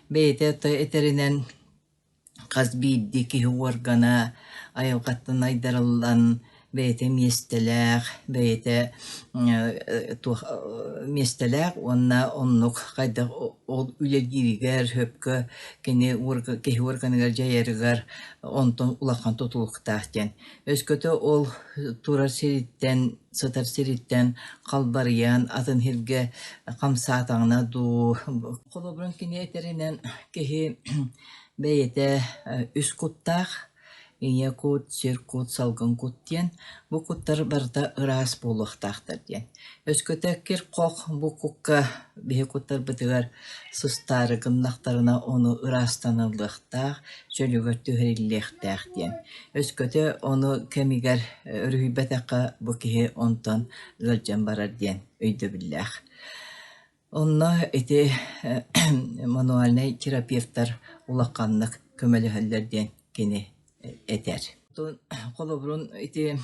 бэйэтэ этэринэн хас биирдии киһи уоргана. айылҕаттан айдарыллан бэйэтэ миэстэлээх, бэйэтэ туох миэстэлээх уонна оннук хайдах ол үлэлииригэр сөпкө кини киһи уорганыгар дьайарыгар онтон улахан тутулуктаах диэн. Өскөтө ол турар сириттэн, сытар сириттэн халбарыйан атын сиргэ хамсаатаҕына дуу, холобурун кини этэринэн киһи бэйэтэ үс куттаах Ийэ кут, сир кут, салгын кут диэн бу куттар барыта ыраас буолуохтаахтар диэн. Өскөтө кир-хох бу кукка биһи куттарбытыгар сыстаары гыннахтарына ону ыраастаныллыахтаах, чөлүгэр түһэриллиэхтээх диэн. Өскөтө ону кэмигэр өрүһүйбэтэххэ бу киһи онтон ыалдьан барар диэн өйдөбүллээх. Онно ити мануальнай терапевтар улаханнык көмөлөһөллөр диэн кини этэр. Холобурун ити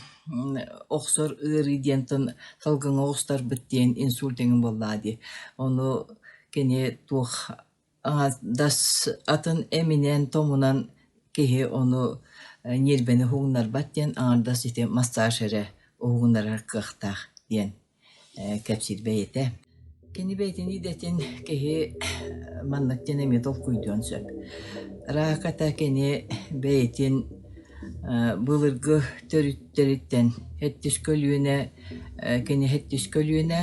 охсор ыарыы диэнтэн салгыҥҥа оҕустарбыт диэн инсульт эҥин буоллаҕа дии. Ону кини туох аҥардас атын эминэн-томунан киһи ону ньиэрбэни уһугуннарбат диэн аҥардас ити массаж эрэ уһугуннарар кыахтаах диэн кэпсиир бэйэтэ. Кини бэйэтин идэтин киһи маннык диэн эмиэ толкуйдуон сөп. Рааката кини бэйэтин былыргы төрүттэриттэн сэттис көлүөнэ кини сэттис көлүөнэ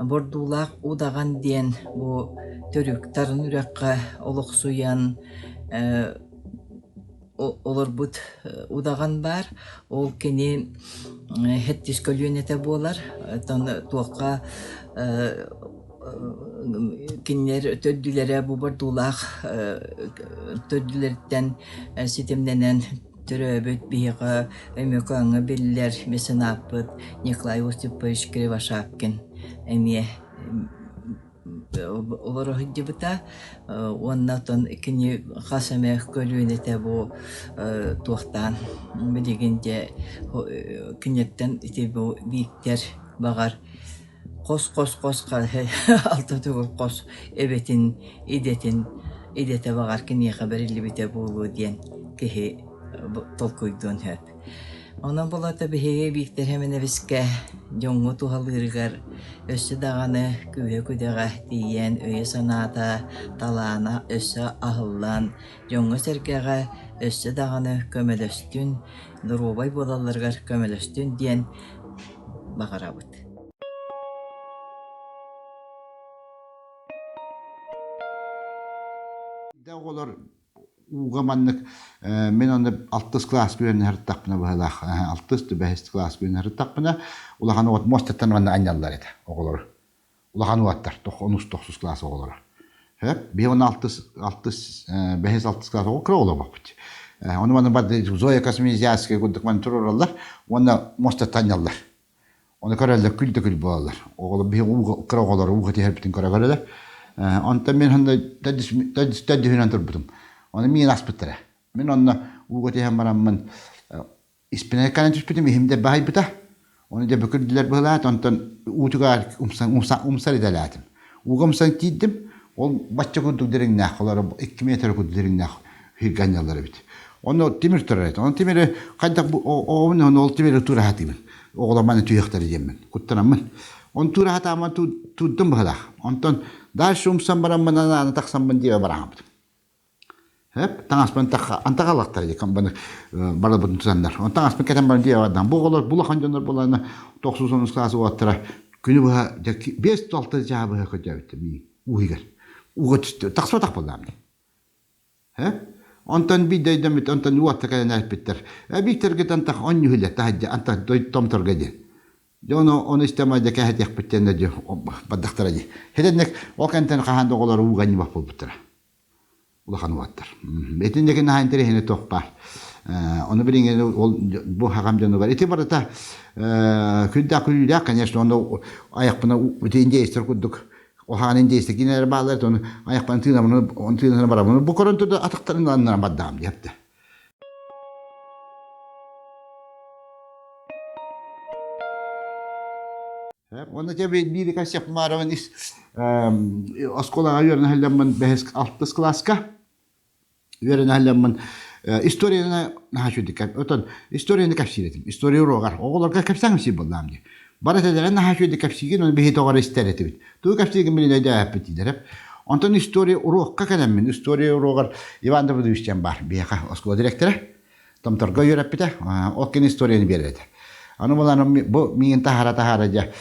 Бордуулаах удаҕан диэн бу төрүк Тарын үрэххэ олохсуйан олорбут удаҕан баар. Ол кини сэттис көлүөнэтэ буолар. Оттон туохха кинилэр төрдүлэрэ бу бордуулаах төрдүлэриттэн ситимнэнэн төрөөбүт биһиэхэ Өймөкөөҥҥө биллэр меценаппыт Николай Осипович Кривошапкин эмиэ олоро сылдьыбыта уонна оттон кини хас эмэ көлүөнэтэ бу туохтаан билигин дьэ киниттэн ити бу Бииктэр баҕар хос-хос-хос алта төгүл хос эбэтин идэтин идэтэ баҕар киниэхэ бэриллибитэ буолуо диэн киһи толкуйдуон сөп. Онон булата биһиги Бииктэр Сэмэнэбискэ дьоҥҥо туһалыырыгар өссө даҕаны күүһэ-күдэҕэ тиийэн өйө-санаата, талаана өссө аһыллан, дьоҥҥо-сэргэҕэ өссө даҕаны көмөлөстүн, доруобай буолалларыгар көмөлөстүн диэн баҕарабыт. Оҕолор ууга маннык мин онно алтыс кылаас үөрэнэ сырыттахпына быһалаах алтыс бэһис кылаас үөрэнэ сырыттахпына улахан уот муостаттан манна анньаллар этэ оҕолору улахан уоттар онус тохсус кылаас оҕолоро сөп биһи оны алтыс алтыс бэһис алтыс кылаас оҕо кыра оҕолорбоппут ону маны барды Зоя Космодемьянская курдук маны туруораллар уонна муостаттан анньаллар Ону көрөллөр, күл да күл буолаллар. Оҕолор биһи ууга кыра оҕолор ууга түһэрбитин көрө көрөлөр. Онтон мин онно төрдүһүнэн турбутум. Ону миин аспыттара. Мин онно ууга түһэн бараммын испинэ кэлэн түспүтүм, иһим да баһыйбыта. Ону дьэ бөкүрдүлэр быһылаат, онтон уутугар умсан, умсар идэлээтим. Ууга умсан киирдим, ол бачча курдук дириҥнээх, олор 2 метр курдук дириҥнээх хирганньаллар эбит. Онно тимир турар этэ. Онно тимири хайдах оҕобун ону ол тимири туура сатыыбын. Оҕолор маны түһүөхтэрэ диэммин, куттанаммын. Оны туура сатааммын туурдум быһылаах. Онтон дальше умсан бараммын анааны тахсаммын диэбэ барааммытым. Хөп, таҥаспын антах аллахтар дии барылбытын тутаннар. Онтон таҥаспын кэтэн баран дьиэҕэ бардан. Бу оҕолор улахан дьоннор буоллаҕына тохсус онус кылаас уолаттара күнү быһа 5-6 чааһы быһа көрдөөбүттэр миигин уу иһигэр. Ууга түстэ. Тахсыбатах буоллаҕым дии. Э? Онтон биирдэ өйдөммүт, онтон уотта кэлэн эппиттэр. Э, Бииктэргит антах онньуһүлэ таһырдьа антах томторго диэн. Дьэ ону ону истэн дьэ кэһэтиэхпит диэн дьэ бардахтара дии. Хитэнник ол кэнтэн хаһан да оҕолор ууга анньыбат буолбуттара. Улахан уолаттар. Итинники наһаа интэриэһинэй туох баар. Ону билиҥҥи ол бу хагам дьонугар ити барыта күндээх күлүүлээх, конечно, ону айахпына ити индейцтэр курдук Оһаан индейцтэр кинилэр бааллар, ону айахпын тыынабын, оны тыынана барабын. Бу көрөн турда атахтарын аннынан бардаҕым диэпти. Уонна дьэ биир кассеп Маровын ис оскуолаҕа үөрэнэ сылдьаммын бэһис алтыс кылааска үөрэнэ сылдьаммын. Историяны наһаа үчүгдүк отон историяны кэпсиир этим. История уруогар оҕолорго кэпсээҥ сиир буоллаам дии. Бары этэлэрин наһаа үчүгдүк кэпсиигин, ону биһи тоҕо эрэ истэр этибит. Тугу кэпсиигин билин өйдөөбөппүт дииллэр. Онтон история уруокка кэлэммин, история уруогар Иван Давыдович диэн баар биһиэхэ оскуола директора. Томторго үөрэппитэ. Ол кини историяны биэрэр этэ. Аны булан бу миигин таһаара-таһаара дьэ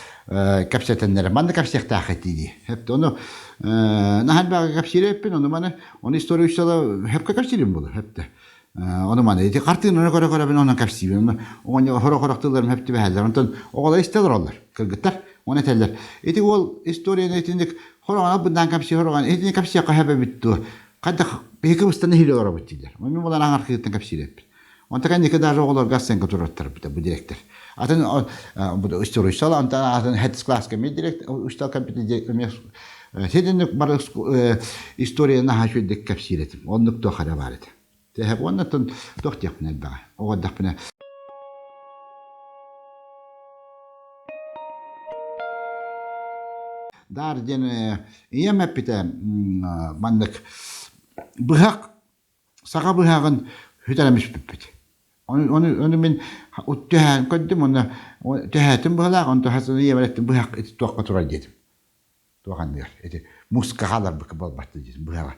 кэпсэтэннэрэ. Манна кэпсиэхтээх этии дии. Хэп ону наһаа элбэҕи кэпсиир эппин, ону маны ону история учуутала хэпкэ кэпсиирим буолар хэпте. Ону маны ити хартыынаны көрө-көрөбүн онон кэпсиибин. Ону оҕонньор хоро-хорох тылларым хэп түбэһэллэр. Онтон оҕолор истэ олороллор, кыргыттар. Оны этэллэр. Ити уол историяны итинник хороҕон албыннаан кэпсии хороҕон итини кэпсиэххэ хэп эбит дуо? Хайдах биһиги кыбыстан иһили олоробут дииллэр. Мин булан аҥар кыыттан кэпсиир эппит. Онтон кэнники даже оҕолорго оценка туруортарбыта бу директор. Атын историческал, онтон атын хэтис класска эмиэ директор, учтал компьютер эмиэ ситинник бары историяны наһаа үчүгэйдик кэпсиир этим. Оннук туох эрэ баар этэ. Тэһэ уонна туох диэхпин элбэҕэ. Оҕо эрдэхпинэ Даар диэн ийэм эппитэ маннык быһах саха быһаҕын сүтэрэн испиппит. Ону, ону, ону мин түһээн көрдүм, уонна түһээтим быһалаах, онтон хас ийэбэр эттим быһах ити туохха турар диэтим. Туох анныгар ити муска хааларбыкка буолбат диэтим быһаҕа.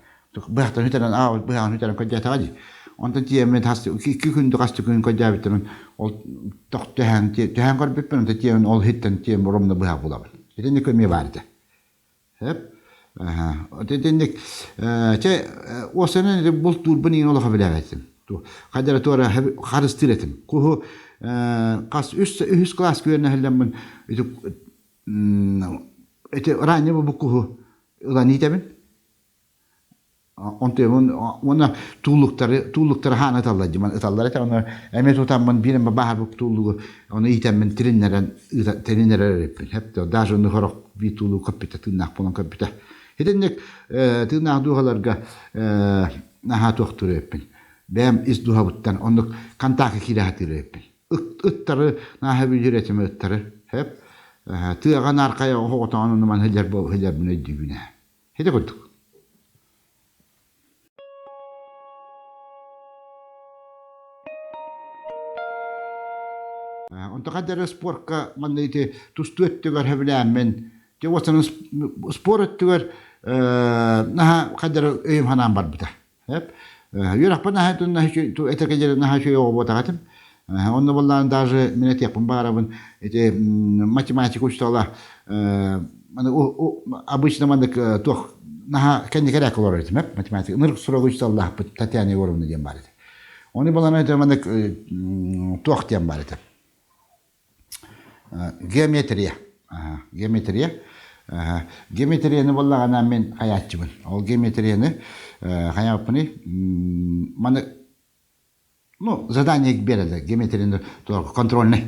Быһахтан сүтэрэн аабыт быһаҕын сүтэрэн көрдөөтэҕэ дии. Онтон тиийэммин хас икки күн хас да күн көрдөөбүттэрин ол тох түһээн түһээн көрбүппүн онтон тиийэн ол иһиттэн тиийэн ровно быһах булабын. Итинник эмиэ баар этэ. Сөп. Итинник чэ уосанан ити бултуурбун иин олохо билээбэтим. Хайдара туора харыстыыр этим. Куһу хас үс үһүс класс күөнэһэллэммин ити ити ранее бу куһу ылан иитэбин. Онтуйабын уонна туулуктары туулуктары хаан ыталлар дьиман ыталлар этэ ону эмиэ тутаммын биир эмэ баһарбыт туулугу ону иитэммин тириннэрэн тириннэрэр эбиппин хэп даже ону сорох биир туулугу көппүтэ тыыннаах буолан көппүтэ итинник тыыннаах дууһаларга наһаа туохтуур эбиппин бэйэм ис дууһабыттан оннук контакка киирэ сатыыр эбиппин ыттары наһаа бүлүүр этим ыттары хэп тыаҕа наархайа оҕотоҕун онуман сылдьар сылдьарбын өйдүүбүн ээ Ити курдук. Онтон хайда эрэ спорка манна ити тустуу өттүгэр сөбүлээммин, дьэ уотанын спорт өттүгэр наһаа хайда эрэ өйүм санаам барбыта. Эп. Үөрэхпин наһаа этэргэ диэри наһаа үчүгэй оҕо буотах этим. Онно буоллаҕына даже мин этиэхпин баҕарабын ити математика учуутала обычно маннык туох наһаа кэнники эрээк олорор этим математика ынырык срогу учууталлаахпыт Татьяна Егоровна диэн баар этэ. Ону балана это маннык туох диэн баар этэ. Геометрия. Геометрия. Геометрияны буоллаҕына мин хайааччыбын. Ол геометрияны хайааппыный маны ну задание биэрэллэр геометрияны контрольный.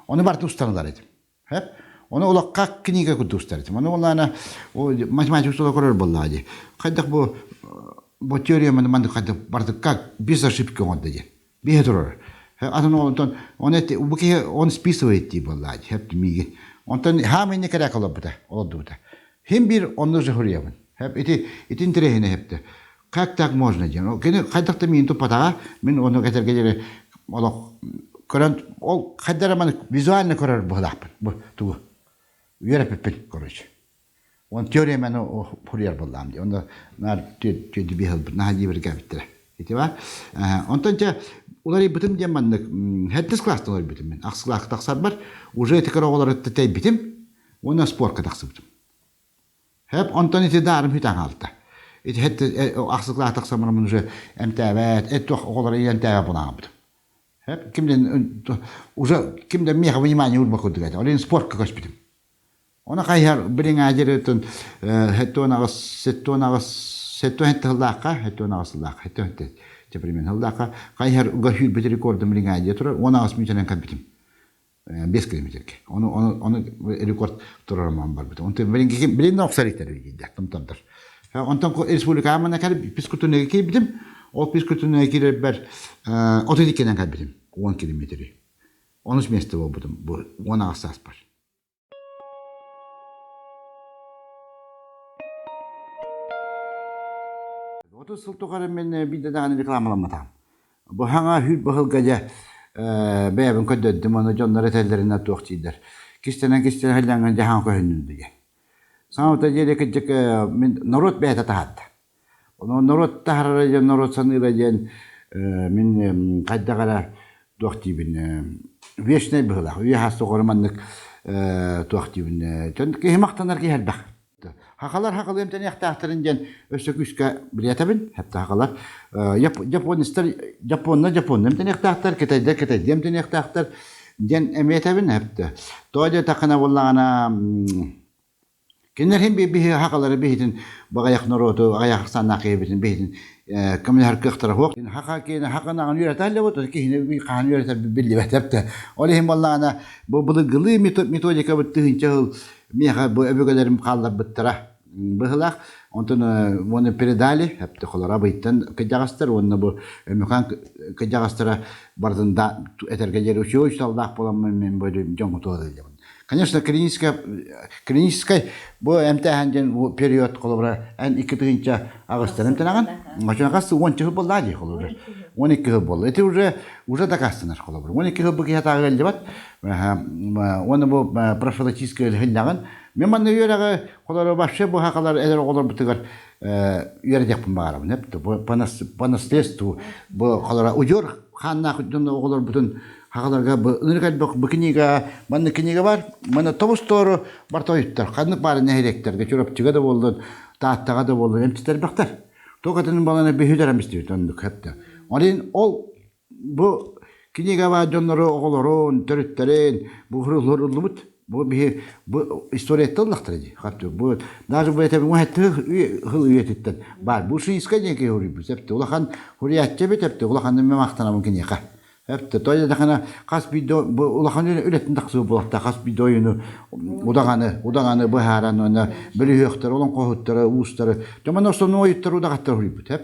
Ону барыта устан ылар этим. Хэп. Ону олохха книга курдук устар этим. Ону буоллаҕына математика устала көрөр буоллаҕа дии. Хайдах бу бу теореманы маннык хайдах барыта как без ошибки оҥордо диэн. Биһи турар. Атын онтон он бу киһи он списывает дии буоллаа дии хэп миигин. Онтон хаам инни кэрээк олорбута, олордубута. Хим биир онну же хуруйабын. Хэп ити ити интэриэһинэй хэпте. Как так можно диэн. Кини хайдах да миин туппатаҕа, мин ону кэтэргэ диэри олох көрөн ол хайдах эрэ маны визуально көрөр быһыылаахпын. Бу тугу үөрэппиппин короче. Он теореманы хуруйар буоллаам дии. Онно наар түөдү биэ ылбыт, наһаа дьиибэргээбиттэрэ. Ити бар. Онтон чэ уларыйбытым диэн маннык сэттис класстан уларыйбытым мин. Ахсыс класска тахсарбар уже ити кыра оҕолору тэйбитим уонна спорка тахсыбытым. Хэп онтон ити даарым бүтэн хаалта. Ити ахсыс класс тахсаммын уже эмтээбэт, эт туох оҕолору эмтээбэт буолаабытым. Хэп кимден уже кимден миэхэ внимание уурба курдук этэ. Ол иһин спортка көспүтүм. Оны хайыһар билиҥаадьырытын 78 77 сыллаахха 78 сыллаахха 77 чэ примерно сыллаахха хайыһар уга сүүрбүт рекордум билиҥаадьыйа турар 18 мүнүүтэнэн кэлбитим 5 километрге ону ону ону рекорд турарым барбыт онтон билин билин охсор иттер дииллэр томтордор онтон республикаҕа манна кэлип физкультурныйга киирбитим ол физкультурныйга киирэрбэр 32-нэн кэлбитим 10 километри онус место буолбутум бу 18 сааспар 30 сыл тухары мин биирдэ даҕаны рекламаламматаҕым. Бу хаҥа хүүт баһылга дьэ бэйэбин көрдөрдүм, ону дьоннор этэллэринэн туох дииллэр. Кистэнэн-кистэнэн сылдьаҥҥын дьаһаан көһүннүм диye. Саҥа диэри кырдьык мин норуот бэйэтэ таһаарда. Ону норуот таһаарара диэн, норуот саныыра диэн мин хайдах эрэ туох диибин вечнай быһыылаах. Үйэ хас тухары маннык туох диибин киһи махтанар киһи элбэх. Хахалар хахалы эмтэниэхтээхтэрин диэн өссө күүскэ билиэтэбин. Хэтта хахалар японецтар японна японна эмтэниэхтээхтэр, китайдар китайдыы эмтэниэхтээхтэр диэн эмиэ этэбин. Хэптэ. Тоҕо диэтэххинэ буоллаҕына кинилэр иһин биһи хахалары биһитин баҕайах норуоту аҕыйах ахсааннаах киһибитин биһитин көмөлөһөр кыахтара суох. Хаха киһини хаханаҕын үөрэтэллэ бу киһини хаһан үөрэтэр биллибэт эптэ. Ол иһин буоллаҕына бу былыргылыы методикабыт тыһыынча сыл Миэхэ бу өбүгэлэрим хаалларбыттара быһылаах. Онтон уонна передали, холоро абыйтан кыдьаҕастар уонна бу Өмүкаан кыдьаҕастара барытын да этэргэ диэри үчүгэй учууталлаах буоламмын мин бу дьоҥҥо туһалыыллабын. Конечно, клиническая клиническай бу эмтээһин диэн бу период холобура эн 2008-тан эмтэнэҕин. Очон хас 10 жыл буолла дии холобура. 12 жыл буолла. Это уже уже доказанар холобура. 12 жыл бу киһи атааҕы ыалдьыбат. Уонна бу профилактическай үлэһиллэҕин. Мин манна үөрэҕи холоро вообще бу хахалар эдэр оҕолорбутугар үөрэтиэхпин баҕарабын. Бу по наследству бу холоро удьуор хааннаах дьон оҕолорбутун хахаларга бу ынырык элбэх бу книга манна книга бар манна тобус тоору бар тойуттар ханнык баар нэһилиэктэргэ Чурапчыга да буоллун Тааттаҕа да буоллун эмчиттэр элбэхтэр. Туох этин баланы бүһүдэр эмистибит оннук хэптэ. Ол ол Бу кинигэ баар дьоннору, оҕолорун, төрүттэрин бу уһуруллубут. Бу биһи бу историяттан ыллахтара дии. Хатты бу даже бу этэбин хыл үйэтиттэн баар. Бу Шийскай диэн киһи уруйбут. Эпти улахан хуруйааччы эбит, эпти улаханын мен махтанабын киниэхэ. Эпти той дахана хас биирдэ бу улахан үлэтин тахсыы буолта хас биирдэ ойуну удаҕаны удаҕаны быһааран уонна бөлүһүөхтэр олоҥхоһуттары уустары дьомон основной ойуттар удаҕаттар уруйбут эп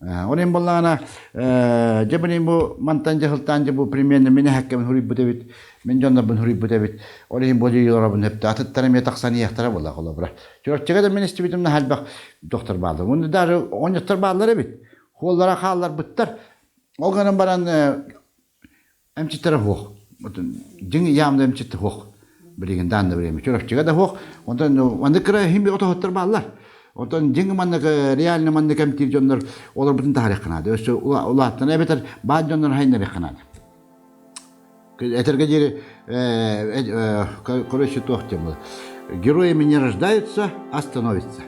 Ол иһин буоллаҕына, дьэ билигин бу мантан дьаһалтаан дьэ бу примерно мин эһэккэбин суруйбут эбит, мин дьоннорбун суруйбут эбит. Ол иһин бу олоробун сөптө. Атыттар эмиэ тахсан иһиэхтэрэ буолла холобура. Чурапчыга да мин истибитим наһаа элбэх доктор бааллар. Уонна даже оҕонньоттор бааллар эбит. Хуоллара хаалларбыттар. Ол гынан баран Эмчиттэрэ суох. Дьиҥ явно эмчит суох. Билигин даанна время. Чурапчыга да суох. Онтон маннык кыра иһин отоһуттар бааллар. Онтон дьиҥ маннык реально маннык эмтиир дьоннор олорбутун таһаарыахха наада. Өссө улааттан эбэтэр баар дьоннор хайнарыахха наада. Этэргэ диэри короче туох диэн Героями не рождаются, а становятся.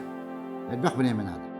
Элбэх время надо.